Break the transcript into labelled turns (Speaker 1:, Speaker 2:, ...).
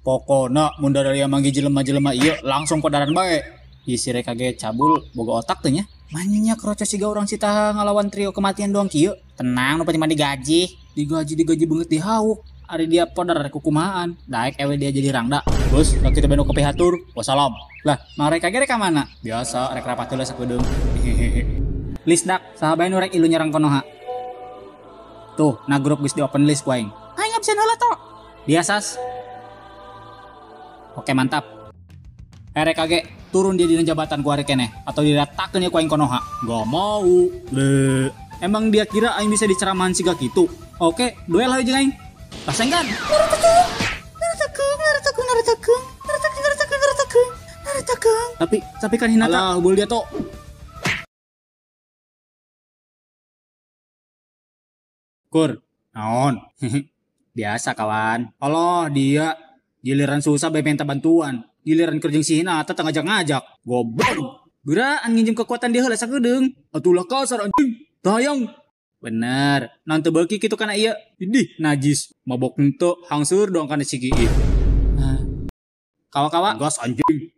Speaker 1: Pokona mun dari manggih jelema-jelema ieu langsung podaran bae. Ieu si Reka ge cabul boga otak teh nya. Manyak roca siga urang Sitaha ngalawan trio kematian doang kieu. Tenang nu penting mah digaji. Digaji beungeut dihauk. Ari dia podar rek kukumahaan. Daek ewe dia jadi rangda. Bos, kita beno kepihatur. Wassalam. Lah, Mang Reka ge rek ka mana? Biasa rek rapat heula sakedeung. List dak, saha bae nu rek ilu nyerang Konoha. Tuh, na grup geus di open list ku aing. Aing absen heula to. Dia sas. Oke, mantap. RKG turun dia di jabatan ku arek keneh atau diratakeun ya ku aing Konoha. Gak mau. Le. Emang dia kira aing bisa diceramahan siga kitu? Oke, duel hayu jeung aing. Rasengan. Tapi kan Hinata. Alah, boleh dia to. Kur, naon? Biasa kawan. Allah dia giliran susah bae minta bantuan. Giliran kerja si Hinata teu ngajak-ngajak. Goblok. Geraan nginjem kekuatan dia heula sakedeung. Atulah kasar anjing. Tayang. Bener. Naon teu beuki kitu kana ieu? Idih, najis. Mabok henteu hangseur doang kana si Kii. Nah. Kawa-kawa. Gas anjing.